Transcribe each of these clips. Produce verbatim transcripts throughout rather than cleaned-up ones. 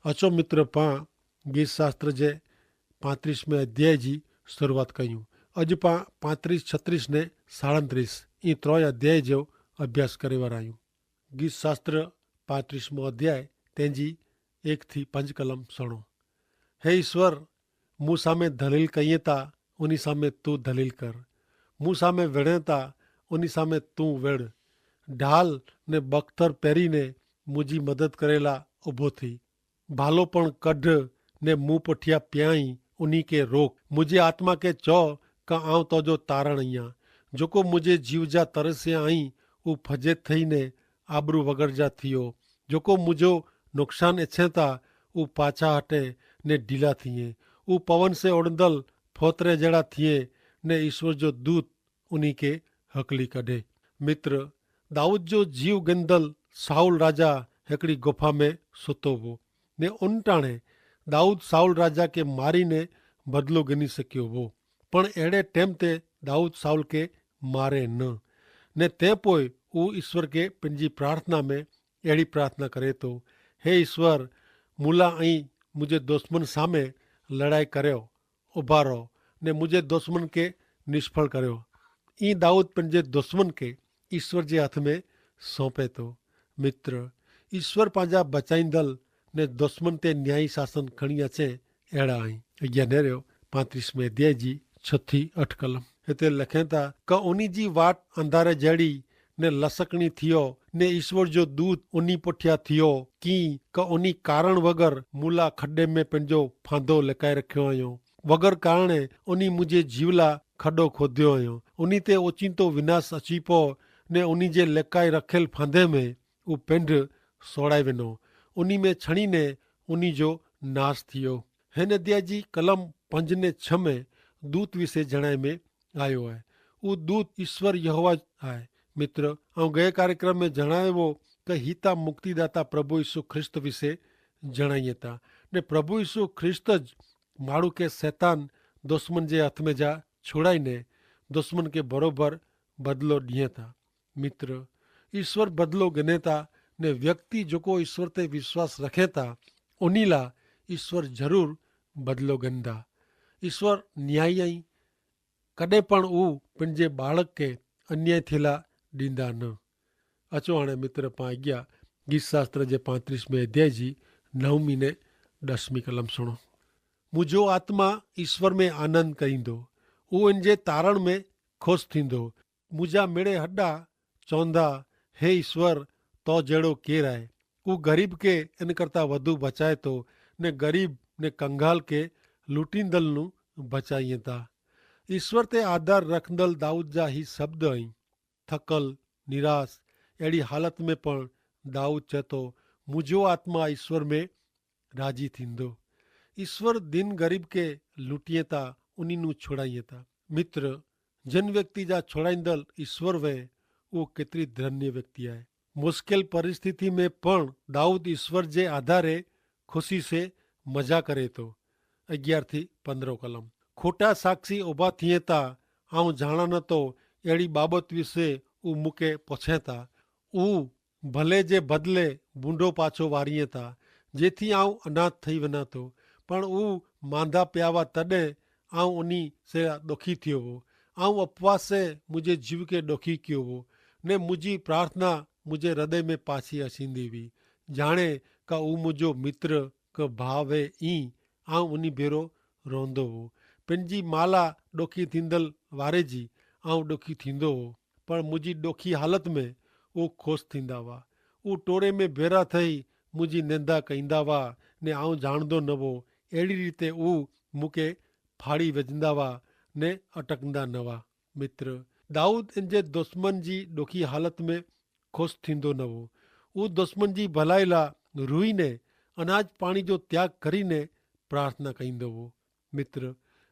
અચો મિત્ર, પાં ગીત શાસ્ત્ર જે પાંત્રીસ મેં અધ્યાય જી શરૂઆત કહ્યું. અજ પાં પાંત્રીસ છત્રીસ ને સાડત્રીસ ઈ ત્રોય અધ્યાય જેવો અભ્યાસ કરેવા રાયું. ગીત શાસ્ત્ર પાંત્રીસ મેં અધ્યાય તેની એક થી પંજ કલમ સણો. હે ઈસ્વર, મુસામે ધલીલ કહિયે તા ઉની સામે તું ધલીલ કર. મુસામે વેડ઼ે તા ઉની સામે તું વેડ઼. ઢાલ ને બખતર પેરી ને મુજી મદદ કરેલા ઉભો થી. ભાલો પણ કઢ ને મું પઠિયા પ્યાઈ ઉની કે રોક. મુજે આત્મા કે ચો કા આવ તોજો તારણ અહિયા. જોકો મુજે જીવ જા તરસ્યા અહીં ઉ ફજેત થઈ ને આબરૂ વગર જા થિયો. જોકો મુજો નુકસાન એછે તા ઉ પાછા હટે ને ઢીલા થિયે. ઉ પવન સે ઓડંદલ ફોતરે જેડા થિયે ને ઈસ્વર જો દૂત ઉની કે હકલી કઢે. મિત્ર, દાઉદ જો જીવ ગંદલ સાઉલ રાજા હેકડી ગોફા મેં સુતો વો ને ઉનટાણે દાઉદ સાઉલ રાજા કે મારી ને બદલો ગની સક્યો વો. પણ એડે ટેમ તે દાઉદ સાઉલ કે મારે ન. ને તે પોય ઉ ઈસ્વર કે પનજી પ્રાર્થના મેં એડી પ્રાર્થના કરે તો, હે ઈસ્વર, મુલા અહીં મુઝે દુશ્મન સામે લડાઈ કર્યો ઉભારો ને મુઝે દુશ્મન કે નિષ્ફળ કર્યો. ઈ દાઉદ પનજે દુશ્મન કે ઈસ્વર જે હાથ મેં સોંપે તો. મિત્ર, ઈસ્વર પાંજા બચાઈંદલ ને દુશ્મન તે ન્યાયી શાસન ખણિયા છે. એડા અહીં અગિયા નેર્યો પાંત્રીસ મેં અધ્યાય જી છ થી અઠ કલમ. હેતરે લખેતા કે ઉની જી વાટ અંધારે જેડી ને લસકણી થિયો ને ઈસ્વર જો દૂત ઉની પઠ્યા થિયો કિ કે ઉની કારણ વગર મુલા ખડે મેં પનજો ફાંધો લેકાઈ રખ્યો આયો. વગર કારણે ઉની મુઝે જીવલા ખડો ખોધ્યો આયો. ઉની તે ઓચિંતો વિનાશ અચીપો ને ઉની જે લેકાઈ રખેલ ફાંધે મેં ઉ પેંધ સોડાઈ વેનો. ઉની મેં છણી ને ઉની જો નાશ થિયો. હેન અધ્યાય જી કલમ પંજ ને છ મેં દૂત વિશે જણાય મેં આયો હૈ. ઉ દૂત ઈસ્વર યહોવા હૈ. મિત્ર, આઉં ગયે કાર્યક્રમ મેં જણાયવો કે હિતા મુક્તિદાતા પ્રભુ ઈસુ ખ્રિસ્ત વિશે જણાયે તા ને પ્રભુ ઈસુ ખ્રિસ્ત જ માડૂ કે સૈતાન દુશ્મન જે હાથ મેં જા છોડાઈ ને દુશ્મન કે બરોબર બદલો દિયે તા. મિત્ર, ઈસ્વર બદલો ગને તા ને વ્યક્તિ જોકો ઈસ્વર તે વિશ્વાસ રખે તા ઉની લા ઈસ્વર જરૂર બદલો ગને તા. ઈસ્વર ન્યાયી અહીં. કદે પણ ઉ પનજે બાળક કે અન્યાય થેલા દીંદા ન. અચો હાણે મિત્ર પાં અગિયા ગીત શાસ્ત્ર જે પાંત્રીસ મેં અધ્યાય જી નવમી ને દસમી કલમ સુણો. મુજો આત્મા ઈસ્વર મેં આનંદ કઈંદો. ઉ એનજે તારણ મેં ખુશ થીંદો. મુજા મેળે હડા ચોંધા, હે ઈસ્વર, તો જેડો કેર આય? ઉ ગરીબ કે એન કરતા વધુ બચાય તો ને ગરીબ ને કંગાલ કે લૂંટીંદલ નું બચાઈ તા. ઈસ્વર તે આધાર રખંદલ દાઉદ જા હી શબ્દ અહીં. થકલ, નિરાશ એડી હાલત મેં પણ દાઉદ ચેતો, મુજો આત્મા ઈસ્વર મેં રાજી થીંદો. ઈસ્વર દિન ગરીબ કે લૂંટિયે તા ઉની નું છોડાઈ તા. મિત્ર, જેન વ્યક્તિ જા છોડાઈંદલ ઈસ્વર વે ઉ કેતરી ધન્ય વ્યક્તિ આય. મુશ્કેલ પરિસ્થિતિ મેં પણ દાઉદ ઈસ્વર જે આધારે ખુશી સે મજા કરે તો. અગિયાર થી પંદ્રહ કલમ. ખોટા સાક્ષી ઉભા થિયે તા આઉં જાણા નતો એડી બાબત વિશે ઉ મુકે પછે તા. ઉ ભલે જે બદલે બૂંડો પાછો વારિયે તા જેથી આઉં અનાથ થઈ વના તો. પણ ઉ માંધા પ્યાવા તદે આઉં ઉની સે દોખી થિયો વો. આઉં અપવાસે મુઝે જીવ કે દોખી કિયો વો ને મુઝી પ્રાર્થના મુઝે હૃદય મેં પાછી અસીંદી વી. જાણે કા ઉ મુઝો મિત્ર કે ભાવે ઈ આઉં ઉની ભેરો રોંધો વો. પેનજી માલા દોખી થીંદલ વારે જી આઉં દોખી થીંદો વો. પણ મુઝી દોખી હાલત મેં ઉ ખુશ થીંદા વા. ઉ ટોરે મેં ભેરા થઈ મુઝી નેંધા કઈંદા વા ને આઉં જાણદો નવો એડી રીતે ઉ મુકે ફાડી વેજંદા વા ને અટકંદા નવા. મિત્ર, દાઉદ એનજે દુશ્મન જી દોખી હાલત મેં ખુશ થીંદો નવો. ઉ દુશ્મન જી ભલાઈલા રૂઈ ને અનાજ પાણી જો ત્યાગ કરી ને પ્રાર્થના કઈંદો વો. મિત્ર,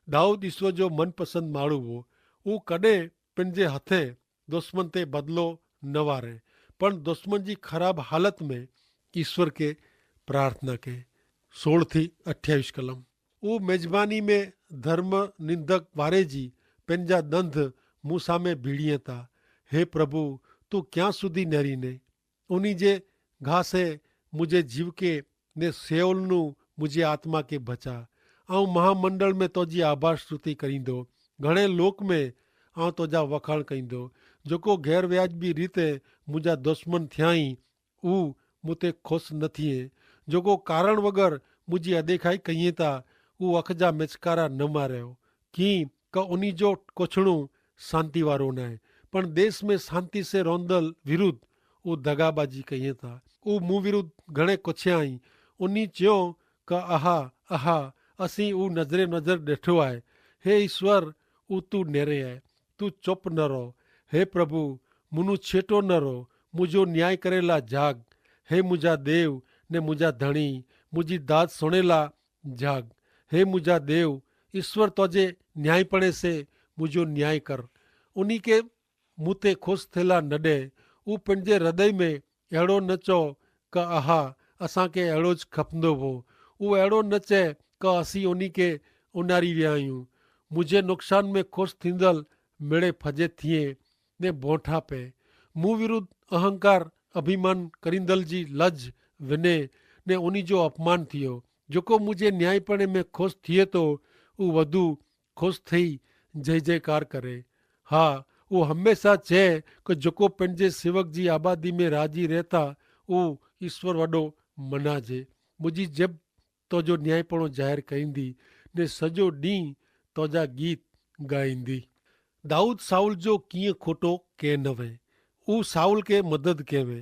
દાઉદ ઈસ્વર જો મનપસંદ માળુ વો. ઉ કદે પેનજે હથે દુશ્મન તે બદલો ન વારે. પણ દુશ્મન જી ખરાબ હાલત મેં ઈસ્વર કે પ્રાર્થના કે. સોળ થી અઠ્યાવિશ કલમ. ઉ મેજબાની મેં ધર્મ નિંદક વારે જી પેનજા દંધ મુસામે ભીડિયે તા. હે પ્રભુ, તું ક્યાં સુધી નેરી ને? ઉની જે ઘાસે મુઝે જીવ કે ને સેવલ નું મુઝે આત્મા કે ભચા. આઉં મહામંડળ મેં તોજી આભાર સ્તુતિ કરીંદો. ઘણે લોક મેં આઉં તોજા વખાણ કઈંદો. જોકો ગેરવ્યાજ બી રીતે મુઝે દુશ્મન થ્યાઈ ઉહ મુતે ખુશ ન થિયે. જોકો કારણ વગર મુઝે અદેખાઈ કહિયે તા ઉહ અખજા મેચકારા ન માર્યો. કિંક ઉની જો કોછણું શાંતિ વારો નાય. પણ દેશ મેં શાંતિ સે રોંદલ વિરુદ્ધ ઉહ ધગાબાજી કહિયે તા. ઉહ મું વિરુદ્ધ ઘણે કોછ્યા હી. ઉની ચ્યો કે અહા અહા, અસી ઉહ નજરે નજર દેઠો આય. હે ઈસ્વર, ઉહ તું નેરે આય. તું ચોપ ન રો. હે પ્રભુ, મુનું છેટો ન રો. મુજો ન્યાય કરેલા જાગ. હે મુજા દેવ ને મુજા ધણી, મુજી દાદ સુણેલા જાગ. હે મુજા દેવ, ઈસ્વર તોજે ન્યાયીપણે સે મુજો ન્યાય કર. ઉની કે મુતે ખુશ થેલા નડે. ઉપને જે હૃદય મેં એડો ન ચો કે અહા, અસાંકે એડો જ ખપનો હો. ઉ એડો ન ચે કે અસી ઉની કે ઉનારી વ્યાયું. મુઝે નુકસાન મેં ખુશ થીંદલ મેડે ફજે થિયે ને ભોંઠા પે. મુવિરુદ્ધ અહંકાર અભિમાન કરીંદલ જી લજ વિને ને ઉની જો અપમાન થિયો. જોકો મુઝે ન્યાયીપણે મેં ખુશ થિયે તો ઉ વધુ ખુશ થઈ જય જયકાર કરે. હા, ઉ હમેંશા ચે કે જોકો પેનજે સેવક જી આબાદી મેં રાજી રહેતા ઉ ઈસ્વર વડો મનાજે. મુઝે જેબ તોજો ન્યાયીપણો જાહેર કરીંદી ને સજો ડીંહ તોજા ગીત ગાઈંદી. દાઉદ સાઉલ જો કિંય ખોટો કે નવે. ઉ સાઉલ કે મદદ કહેવે.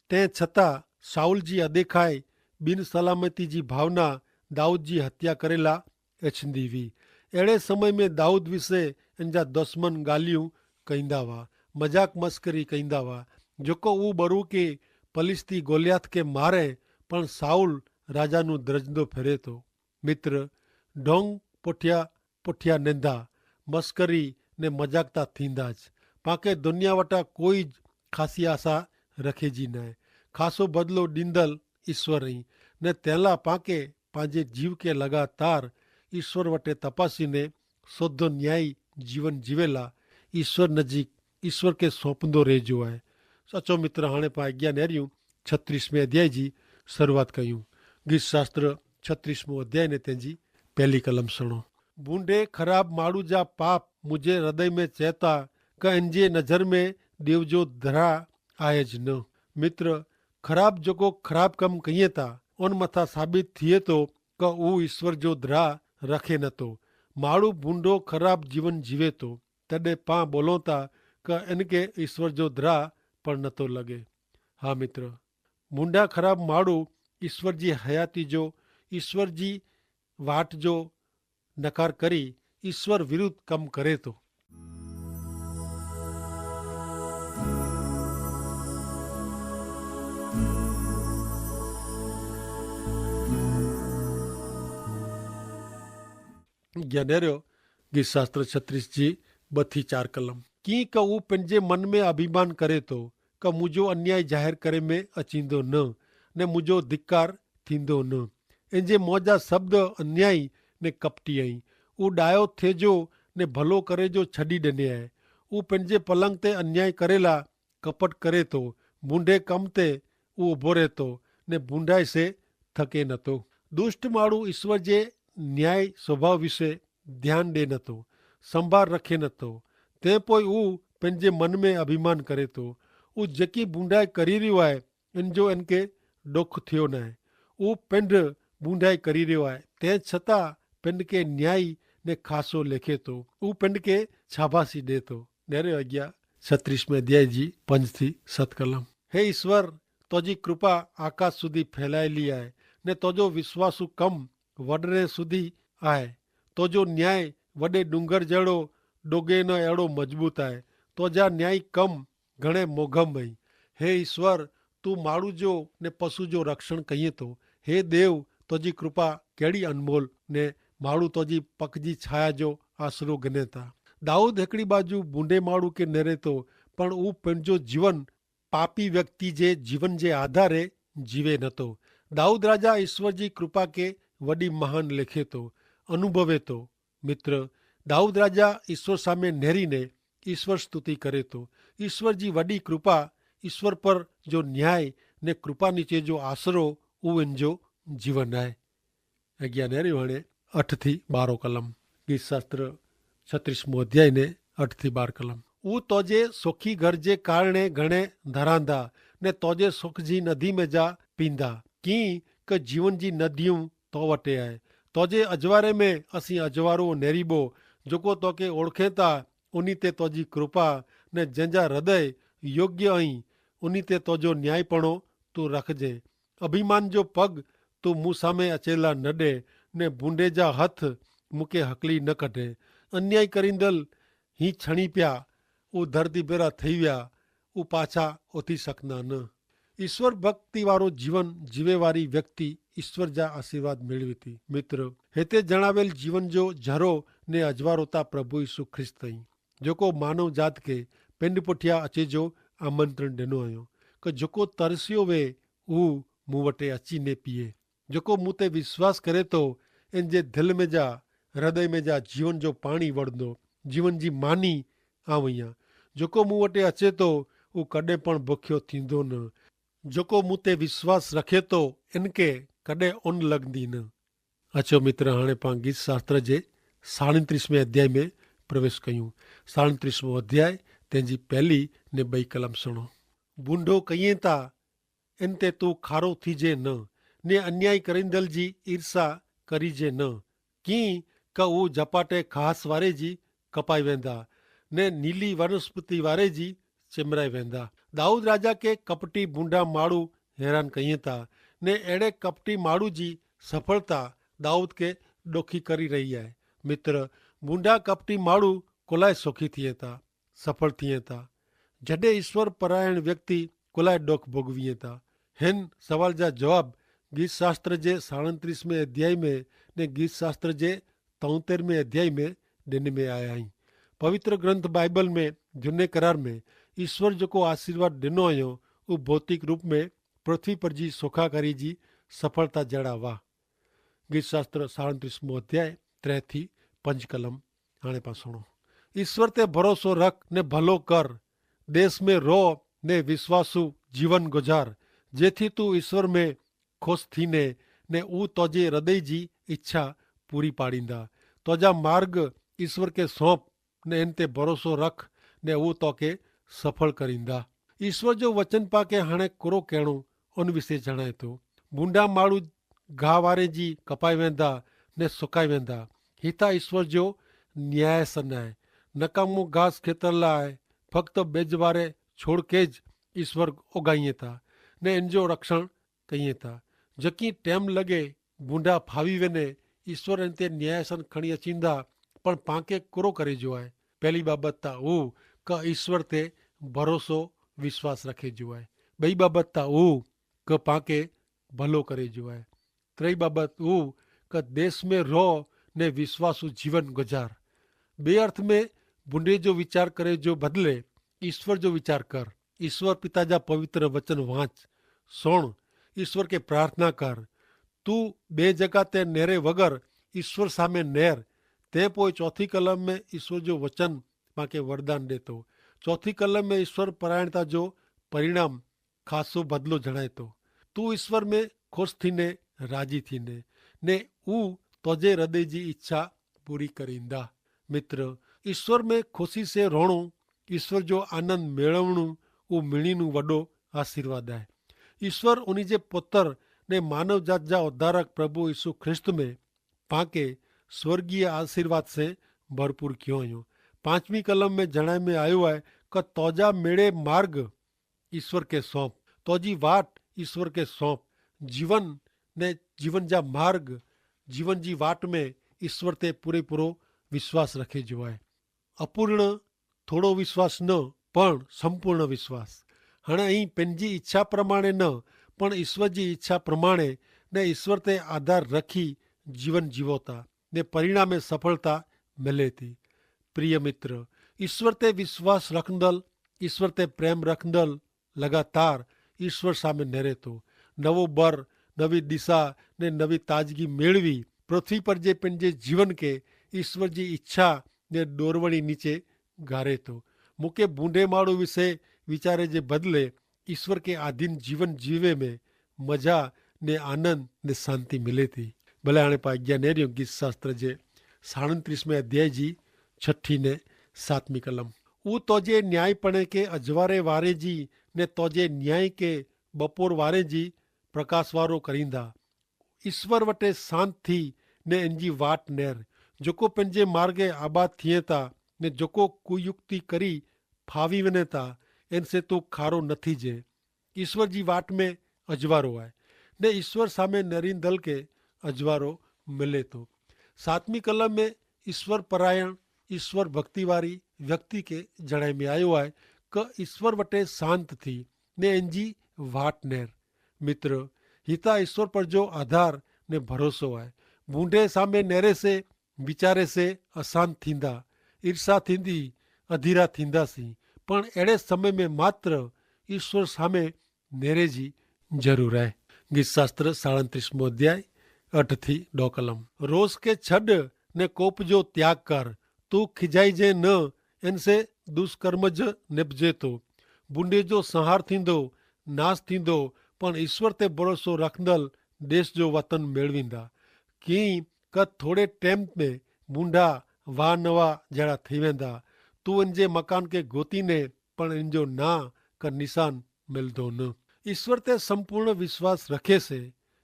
તે છતાં સાઉલ જી અદેખાઈ બિનસલામતી જી ભાવના દાઉદ જી હત્યા કરેલા એછંદી વી. એડે સમય મેં દાઉદ વિશે એનજા દસમન ગાલિયું કહીંદા વા, મજાક મસ્કરી કહીંદા વા. જોકો ઉ બરૂ કે પલિસ્તી ગોલિયાથ કે મારે, પણ સાઉલ રાજાનું દ્રજદો ફેરે તો. મિત્ર, ઢોંગ પોઠ્યા પોઠ્યા નેંધા, મસ્કરી ને મજાકતા થીંદા જ. પાંકે દુનિયા વટા કોઈ જ ખાસી આશા રખે જી નાય. ખાસો બદલો દીંદલ ઈસ્વર અહીં. ને તેલા પાંકે પાંજે જીવ કે લગાતાર ઈસ્વર વટે તપાસી ને સોધો ન્યાયી જીવન જીવેલા ઈસ્વર નજીક ઈસ્વર કે સોંપદો રહેજો આય. સચો મિત્ર, હાણે પાં અજ્ઞા નેર્યું છત્રીસમે અધ્યાય જી શરૂઆત કહ્યું. ગીતશાસ્ત્ર છત્રીસમો અધ્યાય ને તેની પહેલી કલમ સણો. ભૂંડે ખરાબ માડૂ જા પાપ મુઝે હૃદય મેં ચેતા, કે એનજે નજર મેં દેવ જો ધરા આય જ ન. મિત્ર, ખરાબ જોકો ખરાબ કમ કહિયે તા ઉન મતા સાબિત થિયે તો કે ઉ ઈસ્વર જો ધરા રખે નતો. માડૂ ભૂંડો ખરાબ જીવન જીવે તો તેડે પાં બોલોતા કે એનકે ઈસ્વર જો ધરા પણ નતો લગે. હા મિત્ર, ભૂંડા ખરાબ માડૂ ઈસ્વર જી હયાતી જો ઈસ્વર જી વાટ જો નકાર કરી ઈસ્વર વિરુદ્ધ કમ કરે તો. જ્ઞાનેરો ગીતશાસ્ત્ર છત્રીસ જી બથી ચાર કલમ. કિંક ઉપ પનજે મન મેં અભિમાન કરે તો કે મુજો અન્યાય જાહેર કરે મેં અચીંદો ન, ને મુજો ધિક્કાર થીંદો ન. એનજે મોજા શબ્દ અન્યાયી ને કપટી અહીં. ઉ ડાયો થેજો ને ભલો કરેજો છડી ડેને આય. ઉ પનજે પલંગ તે અન્યાય કરેલા કપટ કરે તો, ભૂંડે કમ તે ઉ ઉભો રહેતો ને ભૂંડાઈ સે થકે નતો. દુષ્ટ માણુ ઈસ્વર જે ન્યાય સ્વભાવ વિશે ધ્યાન દે નતો, સંભાર રખે નતો. તે પોય ઉ પેનજે મન મેં અભિમાન કરે તો. ઉ જેકી ભૂંડાઈ કરી રહ્યો આય એન જો એનકે ડોખ થયો નાય. ઉ પેંધ ભૂંડાઈ કરી રહ્યો આય તે છતાં પેંધ કે ન્યાયી ને ખાસો લેખે તો. ઉ પેંધ કે છાભાસી દેતો. નેરે અગિયા છત્રીસ મેં અધ્યાય જી પંજ થી સત કલમ. હે ઈસ્વર, તોજી કૃપા આકાશ સુધી ફેલાયેલી આય, ને તોજો વિશ્વાસુ કમ વડરે સુધી આય. તોજો ન્યાય વડે ડુંગર જેડો ડોગે ન એડો મજબૂત આય. તોજા ન્યાય કમ ઘણે મોઘમ હૈં. હે ઈસ્વર, તું માડૂ જો ને પશુ જો રક્ષણ કહિએ તો. હે દેવ, તોજી કૃપા કેડી અનમોલ ને માડૂ તોજી પકજી છાયા જો આશરો ગને તા. દાઉદ હેકડી બાજુ બુંડે માડૂ કે નેરે તો, પણ ઉપ પનજો જીવન પાપી વ્યક્તિ જે જીવન જે આધારે જીવે નતો. દાઉદ રાજા ઈસ્વર જી કૃપા કે વડી મહાન લેખે તો, અનુભવે તો. મિત્ર, દાઉદ રાજા ઈસ્વર સામે નેરી ને ઈસ્વર સ્તુતિ કરે તો. ઈસ્વર જી વડી કૃપા, ઈસ્વર પર જો ન્યાય ને કૃપા નીચે જો આશરો ઉ એન જો જીવન આય. અજ્ઞાને રહ્યું હણે અઠ થી બારો કલમ. ગીતશાસ્ત્ર છત્રીસમો અધ્યાય ને અઠ થી બાર કલમ. ઉ તોજે સોખી ઘર જે કારણે ઘણે ધરાંધા, ને તોજે સોખ જી નદી મેં જા પીંધા, કિંક જીવન જી નદીયું તો વટે આય. તોજે અજવારે મેં અસી અજવારો નેરીબો, જોકો તોકે ઓળખેતા ઉની તે તોજી કૃપા, ને જેંજા હૃદય યોગ્ય અહીં ઉની તે તોજો ન્યાયીપણો તું રખજે. અભિમાન જો પગ તું મુસામે અચેલા નડે, ને ભૂંડે જા હથ મુકે હકલી ન કઢે. અન્યાય કરીંદલ હી છણી પ્યા, ઉ ધરતી ભેરા થઈ વ્યા, ઉ પાછા ઓથી સકના ન. ઈસ્વર ભક્તિવારો જીવન જીવેવારી વ્યક્તિ ઈસ્વર જા આશીર્વાદ મેળવી તી. મિત્ર, હેતે જણાવેલ જીવન જો ઝરો ને અજવારોતા પ્રભુ ઈસુ ખ્રિસ્ત અહીં, જોકો માનવ જાત કે પેંડ પુઠ્યા અચે જો આમંત્રણ દેનો આયો, કે જોકો તરસ્યો વે ઉહ મુવટે અચી ને પીએ. જોકો મુતે વિશ્વાસ કરે તો એન જે ધલ મેં જા હૃદય મેં જા જીવન જો પાણી વળદો, જીવન જી માની આવયા. જોકો મુવટે અચે તો ઉહ કદે પણ ભોખ્યો થીંદો ન. જોકો મુતે વિશ્વાસ રખે તો એન કે કદે ઓન લગદી ન. અચ્છો મિત્ર, હણે પાં ગીત શાસ્ત્ર જે સાણત્રીસમે અધ્યાય મેં પ્રવેશ કહ્યું. સાણત્રીસમો અધ્યાય તેની પહેલી ને બઈ કલમ સુણો. ભૂંડો કહિએ તા એન તે તું ખારો થીજે ન, ને અન્યાય કરીંદલ જી ઈર્ષ્યા કરીજે ન. કિંક ઉહ જપાટે ખાસ વારે જી કપાઈ વેંદા, ને નીલી વનસ્પતિ વારે જી ચિમરાઈ વેંદા. દાઉદ રાજા કે કપટી ભૂંડા માળુ હેરાન કહિયે તા, ને એડે કપટી માળુ જી સફળતા દાઉદ કે ડોખી કરી રહી આય. મિત્ર, ભૂંડા કપટી માળુ કોલાએ સોખી થિયે તા, સફળ થિયે તા? જડે ઈસ્વર પરાયણ વ્યક્તિ કોલાએ ડોખ ભોગવિયે તા? હેન સવાલ જા જવાબ ગીતશાસ્ત્ર જે સાણત્રીસમે અધ્યાય મેં ને ગીતશાસ્ત્ર જે તોતેરમે અધ્યાય મેં ડેન મેં આયા હી. પવિત્ર ગ્રંથ બાઈબલ મેં જુને કરાર મેં ઈસ્વર જોકો આશીર્વાદ ડેનો અયો ઉહ ભૌતિક રૂપ મેં પૃથ્વી પર જી સોખાકારી જી સફળતા જેડા વાહ. ગીતશાસ્ત્ર સાણત્રીસમો અધ્યાય ત્રે થી પંજ કલમ. હાણે પાસણો. ઈસ્વર તે ભરોસો રખ ને ભલો કર, દેશ મેં રોહ ને વિશ્વાસુ જીવન ગજાર, જેથી તું ઈસ્વર મેં ખુશ થીને ને ઉહ તોજે હૃદય જી ઇચ્છા પૂરી પાડીંદા. તોજા માર્ગ ઇશ્વર કે સોંપ ને એન તે ભરોસો રખ ને ઉહ તોકે સફળ કરીંદા. ઇશ્વર જો વચન પાકે હણે કુરો કહેણો અન વિશે જણાયતો. બુંડા માળુ ગાવારે જી કપાઈ વેંદા ને સુકાઈ વેંદા. હિતા ઇશ્વર જો ન્યાય સનાય. નકામો ગાસ ખેતરલા આય. ફક્ત બેજવારે છોડકે જ ઇશ્વર ઓગાઇયે તા ને એન જો રક્ષણ કહિયે તા. જકી ટેમ લગે ભૂંડા ફાવી વેને ઇશ્વર એન તે ન્યાયાસન ખણિયા ચીંદા. પણ પાંકે કુરો કરે જો આય? પહેલી બાબત તા ઉવ કે ઇશ્વર તે ભરોસો વિશ્વાસ રખે જો આય. બઈ બાબત તા ઉવ કે પાંકે ભલો કરે જો આય. ત્રય બાબત ઉવ કે દેશ મેં રોહ ને વિશ્વાસુ જીવન ગજાર. બે અર્થ મેં ભૂંડે જો વિચાર કરે જો બદલે ઇશ્વર જો વિચાર કર. ઇશ્વર પિતા જા પવિત્ર વચન વાંચ, સોણ, ઇશ્વર કે પ્રાર્થના કર. તું બે જગા તે નેરે વગર ઇશ્વર સામે નેર. તે પોય ચોથી કલમ મેં ઇશ્વર જો વચન પાંકે વરદાન દેતો. ચોથી કલમ મેં ઇશ્વર પરાયણતા જો પરિણામ ખાસો બદલો જણાયતો. તું ઇશ્વર મેં ખુશ થીને, રાજી થીને, ને ઉ તોજે હૃદય જી ઇચ્છા પૂરી કરીંદા. મિત્ર, ઇશ્વર મેં ખુશી સે રોણો, ઇશ્વર જો આનંદ મેળવણું ઉ મિણીનું વડો આશીર્વાદ આય. ઇશ્વર ઉની જે પોતર ને માનવજાત જા ઉદ્ધારક પ્રભુ ઇશુ ખ્રિસ્ત મેં પાંકે સ્વર્ગીય આશીર્વાદ સે ભરપૂર ક્યો અયો. પાંચમી કલમ મેં જણાય મેં આયો આય કે તોજા મેળે માર્ગ ઇશ્વર કે સોંપ. તોજી વાટ ઇશ્વર કે સોંપ. જીવન ને જીવન જા માર્ગ, જીવન જી વાટ મેં ઇશ્વર તે પૂરેપૂરો વિશ્વાસ રખે જો આય. અપૂર્ણ થોડો વિશ્વાસ ન, પણ સંપૂર્ણ વિશ્વાસ. હણે અહીં પેનજી ઇચ્છા પ્રમાણે ન, પણ ઇશ્વર જી ઇચ્છા પ્રમાણે ને ઇશ્વર તે આધાર રખી જીવન જીવોતા ને પરિણામે સફળતા મેલેતી. પ્રિય મિત્ર, ઇશ્વર તે વિશ્વાસ રખંદલ, ઇશ્વર તે પ્રેમ રખંદલ લગાતાર ઇશ્વર સામે નેરેતો. નવો બર, નવી દિશા ને નવી તાજગી મેળવી પૃથ્વી પર જે પેનજે જીવન કે ઇશ્વર જી ઇચ્છા ને દોરવણી નીચે ગારેતો. મુકે ભૂંડે માળુ વિશે વિચારે જે બદલે ઇશ્વર કે આધીન જીવન જીવે મેં મજા ને આનંદ ને શાંતિ મિલે થી. ભલે આણે પાજ્ઞા નેર્યો ગીત શાસ્ત્ર જે સાણત્રીસ મેં અધ્યાય જી છઠી ને સાતમી કલમ. ઉ તોજે ન્યાયીપણે કે અજવારે વારે જી ને તોજે ન્યાયી કે બપોર વારે જી પ્રકાશવારો કરીંદા. ઈસ્વર વટે શાંત થી ને એનજી વાટ નેર. જોકો પેનજે માર્ગે આબાદ થિયે તા ને જોકો કુયુક્તિ કરી ફાવી વને તા એન સે તું ખારો નથી જે. ઈસ્વર જી વાટ મેં અજવારો આય ને ઈસ્વર સામે નેરીંદલ કે અજવારો મિલે તો. સાતમી કલમ મેં ઈસ્વર પરાયણ ઈસ્વર ભક્તિવારી વ્યક્તિ કે જણાઈ મેં આયો આય કે ઈસ્વર વટે શાંત થી ને એનજી વાટ નેર. મિત્ર, હિતા ઈસ્વર પર જો આધાર ને ભરોસો આય. ભૂંડે સામે નેરે સે વિચારે સે અસાંત થીંદા, ઈર્ષ્યા થીંદી, અધીરા થીંદા સી. પણ એડે સમય મેં માત્ર ઈસ્વર સામે નેરે જી જરૂર આય. ગીત શાસ્ત્ર સાડત્રીસ મોં અધ્યાય અઠ થી ડો કલમ. રોસ કે છડ ને કોપ જો ત્યાગ કર, તું ખિજાઈ જે ન એન સે દુષ્કર્મ જ નેપજે તો. બુંડે જો સંહાર થીંદો, નાસ થીંદો, પણ ઈસ્વર તે ભરોસો રખંદલ દેશ જો વતન મેળવીંદા. કિંક કદ થોડે ટેમ મેં બુંડા વાહ નવા જેડા થઈ વેંદા. તું એન જે મકાન કે ગોતી ને પણ એન જો ના કર નિશાન મેલદો ન. ઈસ્વર તે સંપૂર્ણ વિશ્વાસ રખે સે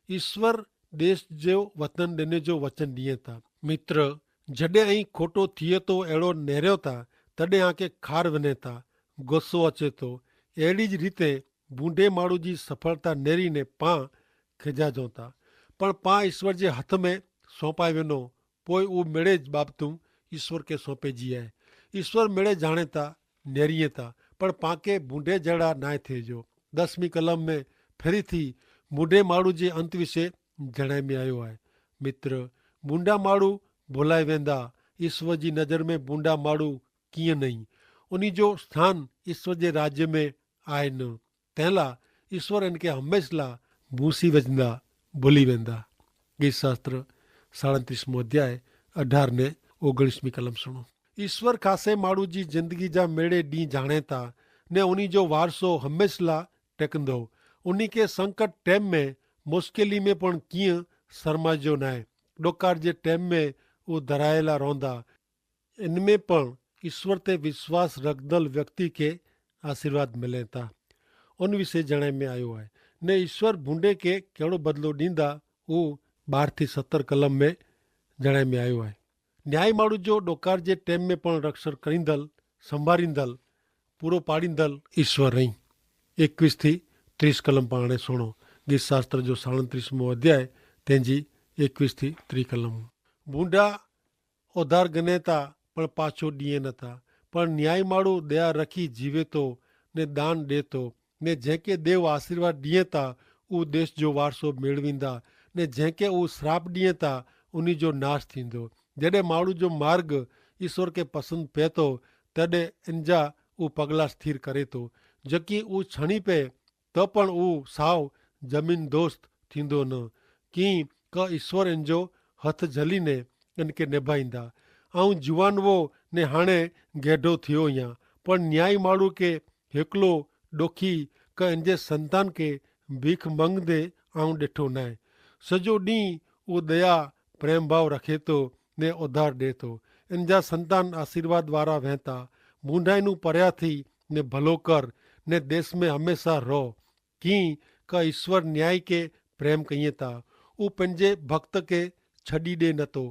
ઈસ્વર દેશ જો વતન દેને જો વચન દિયે તા. મિત્ર, જડે અહીં ખોટો થિયે તો એડો નેર્યો તા તદે આંકે ખાર વને તા ગોસો અચે તો. એડી જ રીતે ભૂંડે માળુ જી સફળતા નેરી ને પાં ખેજા જોતા. પણ પાં ઈસ્વર જે હથ મેં સોંપાઈ વેનો પોય ઉં મેળે જ બાબતું ઈસ્વર કે સોંપે જી આય. ઈસ્વર મેળે જાણે તા નેરી તા પણ પાંકે ભૂંડે જેડા નાય થે જો. દસમી કલમ મેં ફેરી થી ભૂંડે માળુ જે અંત વિશે જણાઈ મેં આયો આય. મિત્ર, ભૂંડા માળુ ભોલાઈ વેંદા. ઈસ્વર જી નજર મેં ભૂંડા માળુ કિયા નહીં. ઉની જો સ્થાન ઈસ્વર જે રાજ્ય મેં આય ન. તેલા ઈસ્વર એન કે હમેંશલા ભૂસી વજના ભૂલી વેંદા. ગીત શાસ્ત્ર સાડત્રીસ મોં અધ્યાય અઢાર ને ઓગણીસ મી કલમ સુણો. ઈસ્વર ખાસે માળુ જી જિંદગી જા મેળે દી જાણે તા ને ઉની જો વારસો હમેંશલા ટેકંદો. ઉની કે સંકટ ટેમ મેં મુશ્કેલી મેં પણ કિયા સરમાજો નાય. ડોકાર જે ટેમ મેં ઉં ધરાયેલા રોંદા. એન મેં પણ ઈસ્વર તે વિશ્વાસ રખદલ વ્યક્તિ કે આશીર્વાદ મિલે તા. ઉન વિશે જણાઈ મેં આયો હૈ ને ઈસ્વર ભૂંડે કે કેડો બદલો દીંદા ઉં બાર થી સત્તર કલમ મેં જણાઈ મેં આયો હૈ. ન્યાયી માળુ જો ડોકાર જે ટેમ મેં પણ રક્ષણ કરીંદલ સંભારીંદલ પૂરો પાડીંદલ ઈસ્વર રહી. એકવીસ થી ત્રીસ કલમ પાણે સુણો. ગીત શાસ્ત્ર જો સાડત્રીસ મોં અધ્યાય તેની એકવીસ થી ત્રીસ કલમ. ભૂંડા ઓધાર ગને તા પણ પાછો દિયે નતા. પણ ન્યાયી માળુ દયા રખી જીવે તો ને દાન દેતો. ને જેંકે દેવ આશીર્વાદ દિયે તા ઉં દેશ જો વારસો મેળવીંદા. ને જેંકે ઉં શ્રાપ દિયે તા ઉની જો નાશ થીંદો. જેડે માળુ જો માર્ગ ઈસ્વર કે પસંદ પેતો તેડે એનજા ઉં પગલા સ્થિર કરે તો. જકી ઉં છણી પે તો પણ ઉં સાવ જમીન દોસ્ત થીંદો ન. કિંક ઈસ્વર એનજો હથ જલી ને એનકે નેભાઈંદા. આઉં જુવાન વો ને હાણે ગેઢો થિયો યા. પણ ન્યાયી માળુ કે હેકલો ડોખી કે એનજે સંતાન કે ભીખ મંગ દે આઉં ડેઠો નાય. સજો દી ઉં દયા પ્રેમભાવ રખે તો ને ઓધાર દેતો. એનજા સંતાન આશીર્વાદ વારા વહેતા. ભૂંડાઈનું પર્યાથી ને ભલો કર ને દેશ મેં હમેંશા રહો. કિંક ઈસ્વર ન્યાયી કે પ્રેમ કહિયે તા ઉપને જે ભક્ત કે છડી દે નતો.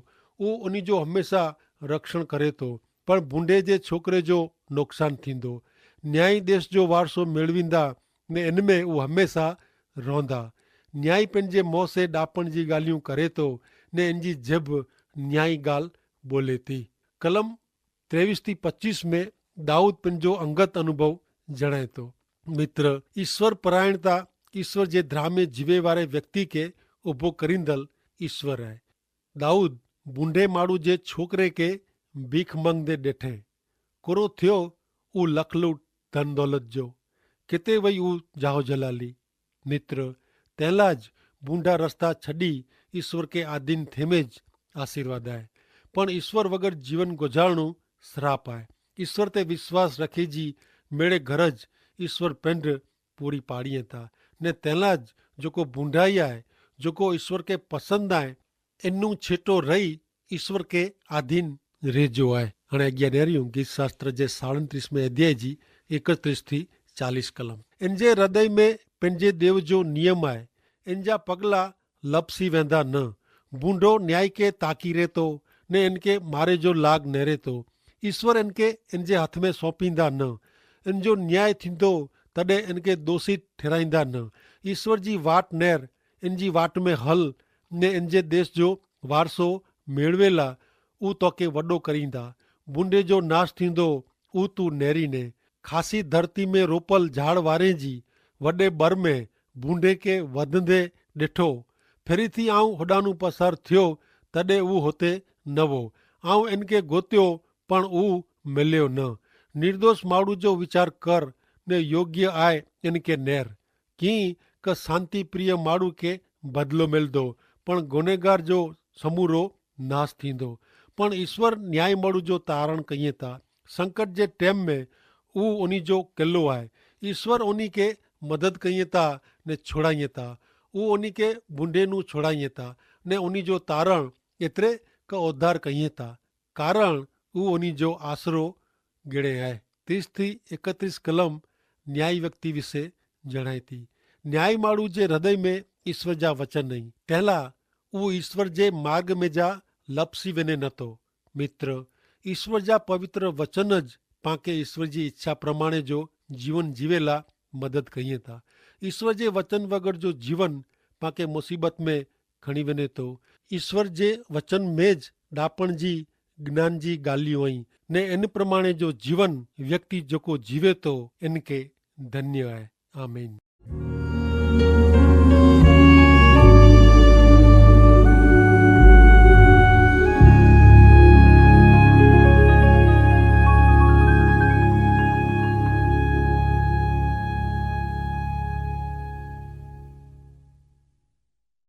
ઉની જો હમેંશા રક્ષણ કરે તો. પણ ભૂંડે જે છોકરે જો નોકસાન થીંદો. ન્યાયી દેશ જો વારસો મેળવીંદા ને એન મેં ઉં હમેંશા રોંદા. ન્યાયી પેનજે મોસે ડાપણ જી ગાલિયું કરે તો ને એનજી જેબ ન્યાયી ગાલ બોલે તી. કલમ ત્રેવીસ થી પચ્ચીસ મેં દાઉદ પેનજો અંગત અનુભવ જણાયતો. મિત્ર, ઈસ્વર પરાયણતા ઈસ્વર જે ધ્રામે જીવે વારે વ્યક્તિ કે ઉભો કરીંદલ ઈસ્વર હૈ. દાઉદ ભૂંડે માળુ જે છોકરે કે ભીખ મંગ દે ડેઠે કોરો થ્યો ઉ લખલૂટ ધન દોલત જો કેતે વય ઉ જાહો જલાલી. મિત્ર, તેલા જ ભૂંડા રસ્તા છડી ઈસ્વર કે આધીન થેમે જ આશીર્વાદ આય. પણ ઈસ્વર વગર જીવન ગોજારણું શ્રાપ આય. ઈસ્વર તે વિશ્વાસ રખે જી મેળે ઘર જ ઈસ્વર પેંડ પૂરી પાડી હતા. ને તેલા જ જોકો ભૂંડાઈ આય જોકો ઈસ્વર કે પસંદ આય એનનું છેટો રહી ઈસ્વર કે આધીન રહેજો આય. હણે અગિયા નેર્યું ગીત શાસ્ત્ર જે સાડન ત્રીસ મેં અધ્યાય જી એકત્રીસ થી ચાલીસ કલમ. એન જે હૃદય મેં પેનજે દેવ જો નિયમ આય એન જા પગલા લપસી વેંધા ન. ભૂંડો ન્યાય કે તાકી રહેતો ને એન કે મારે જો લાગ નહરેતો. ઈસ્વર એન કે એન જે હાથ મેં સોંપીંદા ન. એન જો ન્યાય થીંદો તદે એન કે દોષિત ઠેરાઈંદા ન. ઈસ્વર જી વાટ નેર એન જી વાટ મેં હલ ને એન જે દેશ જો વારસો મેળવેલા ઉ તો કે વડો કરીંદા. ભૂંડે જો નાશ થીંદો ઉ તું નેરી ને ખાસી ધરતી મેં રોપલ ઝાડ વારે જી વડે બર મેં ભૂંડે કે વધંધે દેઠો. ફેરી થી આઉં હોડાનું પસાર થયો તદે ઉ હોતે નવો. આઉં એન કે ગોત્યો પણ ઉ મેલ્યો ન. નિર્દોષ માડૂ જો વિચાર કર ને યોગ્ય આય એન કે નેર. કિંક શાંતિપ્રિય માડૂ કે બદલો મેલ દો પણ ગુનેગાર જો સમૂરો નાશ થીંદો. પણ ઈસ્વર ન્યાય માડૂ જો તારણ કહિયે તા સંકટ જે ટેમ મેં ઉ ઉની જો કેલો આય. ઈસ્વર ઉની કે મદદ કહિયે તા ને છોડાઇયે તા. ઉ ઉની કે ભૂંડે નું છોડાઇયે તા ને ઉની જો તારણ એતરે કે ઉદ્ધાર કહિયે તા. કારણ ઉ ઉની જો આશરો ગેણે આય. ત્રીસ થી એકત્રીસ કલમ ન્યાયી વ્યક્તિ વિશે જણાયતી. ન્યાયી માણૂ જે હૃદય મેં ઈસ્વર જા વચન નહીં તેલા ઉ ઈસ્વર જે માર્ગ મેં જા લપસી વેને નતો. મિત્ર, ઈસ્વર જા પવિત્ર વચન જ પાંકે ઈસ્વર જી ઈચ્છા પ્રમાણે જો જીવન જીવેલા મદદ કહિયે તા. ઈસ્વર જે વચન વગર જો જીવન પાંકે મુસીબત મેં ખણી વેને તો. ઈસ્વર જે વચન મેં જ ડાપણ જી જ્ઞાન જી ગાલિયું અહીં ને એન પ્રમાણે જો જીવન વ્યક્તિ જોકો જીવે તો એન કે ધન્ય આય. આમીન.